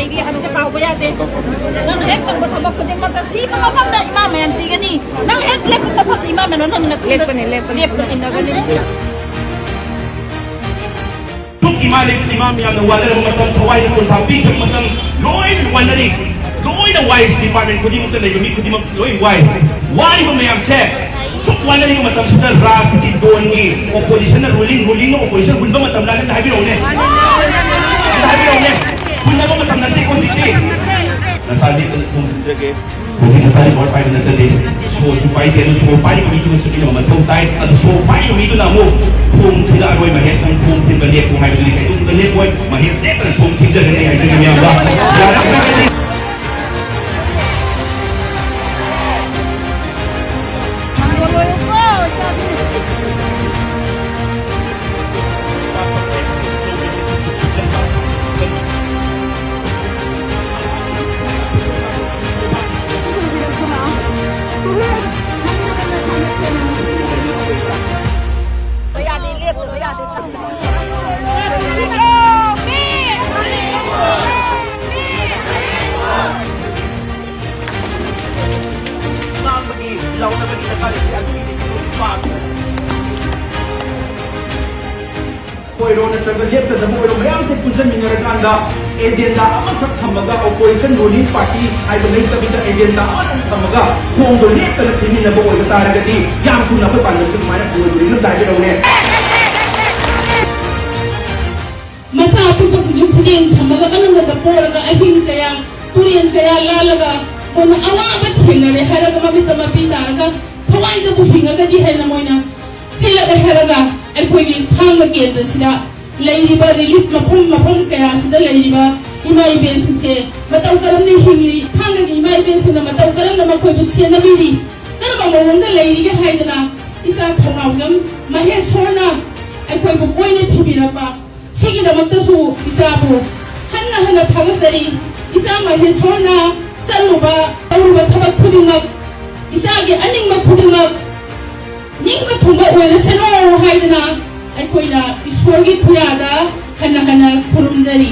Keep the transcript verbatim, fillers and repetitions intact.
ꯑꯩꯒꯤ ꯍꯥꯏꯕꯁꯦ ꯀꯥꯎꯕ ꯌꯥꯗꯦ꯫ ꯅꯪꯅ ꯍꯦꯛ ꯇꯧꯕ ꯊꯕꯛ ꯈꯨꯗꯤꯡꯃꯛꯇ ꯁꯤꯕ ꯃꯐꯝꯗ ꯏꯃꯥ ꯃꯌꯥꯝ ꯁꯤꯒꯅꯤ꯫ ꯅꯪ ꯍꯦꯛ ꯂꯦꯞꯄ ꯃꯐꯝꯗ ꯏꯃꯥ ꯃꯌꯥꯝ ꯅꯪ ꯅꯇꯨꯡꯗ ꯂꯦꯞꯄꯅꯤ, ꯂꯦꯞꯄꯅꯤ꯫ ꯂꯦꯞꯇꯅ ꯏꯟꯅꯒꯅꯤ꯫ ꯁꯨꯛ ꯏꯃꯥ ꯂꯩꯕ ꯏꯃꯥ ꯃꯌꯥꯝꯅ ꯋꯥꯅꯔꯕ ꯃꯇꯝ, ꯊꯋꯥꯏꯗ ꯈꯣꯟꯊꯥ ꯄꯤꯈ꯭ꯔꯕ ꯃꯇꯝ, ꯂꯣꯏꯅ ꯋꯥꯅꯔꯤ꯫ ꯂꯣꯏꯅ ꯋꯥꯏ꯫ ꯗꯤꯄꯥꯔꯠꯃꯦꯟ ꯈꯨꯗꯤꯡꯃꯛꯇ ꯂꯩꯕ ꯃꯤ ꯈꯨꯗꯤꯡꯃꯛ ꯂꯣꯏ ꯋꯥꯏ꯫ ꯋꯥꯔꯤꯕ ꯃꯌꯥꯝꯁꯦ ꯁꯨꯛ ꯋꯥꯅꯔꯤꯕ ꯃꯇꯝꯁꯤꯗ ꯔꯥꯖꯀꯤ ꯗꯣꯟꯒꯤ ꯑꯣꯄꯣꯖꯤꯁꯟꯅ ꯔꯨꯂꯤꯡ, ꯔꯨꯂꯤꯡꯅ ꯑꯣꯄꯣꯖꯤꯁꯟ ꯍꯨꯟꯕ ꯃꯇꯝ ꯂꯥꯛꯀꯅꯤ ꯍꯥꯏꯕꯤꯔꯛꯎꯅꯦ꯫ ꯑꯝꯇ ꯍꯥꯏꯕꯤꯔꯛꯎꯅꯦ꯫ ꯍꯨꯟꯅꯕ ꯃꯇꯝ ꯅꯠꯇꯦ ꯍꯧꯖꯤꯛꯇꯤ꯫ ꯅꯁꯥꯗꯤ ꯊꯨꯝ ꯍꯧꯖꯤꯛ ꯅꯁꯥꯗꯤ ꯕꯣꯠ ꯄꯥꯏꯕ ꯅꯠꯆꯗꯦ꯫ ꯁꯣꯁꯨ ꯄꯥꯏꯗꯦ꯫ ꯑꯗꯨ ꯁꯣ ꯄꯥꯏꯔꯤꯕ ꯃꯤꯗꯨꯅ ꯆꯠꯃꯤꯟꯅꯕ ꯃꯊꯧ ꯇꯥꯏ꯫ ꯑꯗꯨ ꯁꯣ ꯄꯥꯏꯔꯤꯕ ꯃꯤꯗꯨꯅ ꯑꯃꯨꯛ ꯊꯣꯡ ꯊꯤꯜꯂꯛꯑꯔꯣꯏ꯫ ꯃꯍꯦꯁ ꯅꯪ ꯊꯣꯡ ꯊꯤꯟꯕ ꯂꯦꯞꯄꯨ ꯍꯥꯏꯕꯗꯨꯗꯤ ꯀꯩꯗꯧꯅꯨꯡꯗ ꯂꯦꯞꯄꯣꯏ꯫ ꯃꯍꯦꯁ ꯂꯦꯞꯇꯅ ꯊꯣꯡ ꯊꯤꯟꯖꯒꯅꯤ ꯍꯥꯏꯖꯒꯦ ꯃꯌꯥꯝꯗ꯫ ꯌꯥꯔꯛꯇ꯭ꯔꯒꯗꯤ ꯌꯥꯗꯦ, ꯂꯦꯞꯇꯕ ꯌꯥꯗꯦ꯫ ꯉꯥꯡꯕꯒꯤ, ꯂꯥꯎꯅꯕꯒꯤ ꯗꯔꯀꯥꯔ ꯂꯩꯇꯦ꯫ ꯑꯗꯨꯒꯤꯗꯤ ꯄꯥꯝꯃꯤ꯫ ꯑꯣꯏꯔꯣ ꯅꯠꯇ꯭ꯔꯒ ꯂꯦꯞꯀꯗꯕ ꯑꯣꯏꯔꯣ, ꯃꯌꯥꯝꯁꯦ ꯄꯨꯟꯁꯤꯟꯃꯤꯟꯅꯔꯀꯥꯟꯗ ꯑꯦꯖꯦꯟꯗꯥ ꯑꯃꯈꯛ ꯊꯝꯃꯒ, ꯑꯣꯄꯣꯖꯤꯁꯟ ꯔꯨꯂꯤꯡ ꯄꯥꯔꯇꯤ ꯍꯥꯏꯕ ꯂꯩꯇꯕꯤꯗ, ꯑꯦꯖꯦꯟꯗꯥ ꯑꯃꯈꯛ ꯊꯝꯃꯒ ꯈꯣꯡꯗꯣ ꯂꯦꯞꯇꯅ ꯊꯤꯟꯃꯤꯟꯅꯕ ꯑꯣꯏꯕ ꯇꯥꯔꯒꯗꯤ ꯌꯥꯝ ꯊꯨꯅ ꯑꯩꯈꯣꯏ ꯄꯥꯟꯗꯝꯁꯨ ꯑꯗꯨꯃꯥꯏꯅ ꯄꯨꯔꯣꯏꯗꯣꯏꯅꯤ꯫ ꯑꯝꯇ ꯍꯥꯏꯕꯤꯔꯛꯎꯅꯦ꯫ ꯃꯆꯥ ꯑꯄꯤꯛꯄꯁꯤꯡꯁꯨ ꯈꯨꯗꯦꯡ ꯁꯝꯃꯒ, ꯑꯅꯪꯕꯗ ꯄꯣꯔꯒ, ꯑꯍꯤꯡ ꯀꯌꯥ, ꯇꯨꯔꯦꯟ ꯀꯌꯥ ꯂꯥꯜꯂꯒ, ꯃꯣꯏꯅ ꯑꯋꯥꯕ ꯊꯦꯡꯅꯔꯦ ꯍꯥꯏꯔꯒ, ꯃꯃꯤꯠꯇ ꯃꯄꯤ ꯇꯥꯔꯒ, ꯊꯋꯥꯏꯗꯕꯨ ꯍꯤꯡꯉꯒꯗꯤ ꯍꯥꯏꯅ ꯃꯣꯏꯅ ꯆꯦꯜꯂꯛꯑꯦ ꯍꯥꯏꯔꯒ, ꯑꯩꯈꯣꯏꯒꯤ ꯊꯥꯡꯒ ꯀꯦꯟꯗ꯭ꯔꯁꯤꯗ ꯂꯩꯔꯤꯕ ꯔꯤꯂꯤꯐ ꯃꯐꯝ ꯃꯐꯝ ꯀꯌꯥꯁꯤꯗ ꯂꯩꯔꯤꯕ ꯏꯃꯥ ꯏꯕꯦꯟꯁꯤꯡꯁꯦ ꯃꯇꯧ ꯀꯔꯝꯅ ꯍꯤꯡꯂꯤ, ꯊꯥꯡꯒꯒꯤ ꯏꯃꯥ ꯏꯕꯦꯟꯁꯤꯡꯅ ꯃꯇꯧ ꯀꯔꯝꯅ ꯃꯈꯣꯏꯕꯨ ꯁꯦꯟꯅꯕꯤꯔꯤ, ꯀꯔꯝꯕ ꯃꯑꯣꯡꯗ ꯂꯩꯔꯤꯒꯦ ꯍꯥꯏꯗꯅ ꯏꯆꯥ ꯊꯧꯅꯥꯎꯖꯝ ꯃꯍꯦꯁꯣꯔꯅ ꯑꯩꯈꯣꯏꯕꯨ ꯀꯣꯏꯅ ꯊꯤꯕꯤꯔꯛꯄ, ꯁꯤꯒꯤꯗꯃꯛꯇꯁꯨ ꯏꯆꯥꯕꯨ ꯍꯟꯅ ꯍꯟꯅ ꯊꯥꯒꯠꯆꯔꯤ꯫ ꯏꯆꯥ ꯃꯍꯦꯁꯣꯔꯅ ꯆꯠꯂꯨꯕ, ꯇꯧꯔꯨꯕ ꯊꯕꯛ ꯈꯨꯗꯤꯡꯃꯛ ꯏꯆꯥꯒꯤ ꯑꯅꯤꯡꯕ ꯈꯨꯗꯤꯡꯃꯛ ꯅꯤꯡꯕ ꯊꯨꯡꯕ ꯑꯣꯏꯔꯁꯅꯨ ꯍꯥꯏꯗꯅ ꯑꯩꯈꯣꯏꯅ ꯏꯁꯣꯔꯒꯤ ꯈꯨꯌꯥꯗ ꯍꯟꯅ ꯍꯟꯅ ꯈꯨꯔꯨꯝꯖꯔꯤ꯫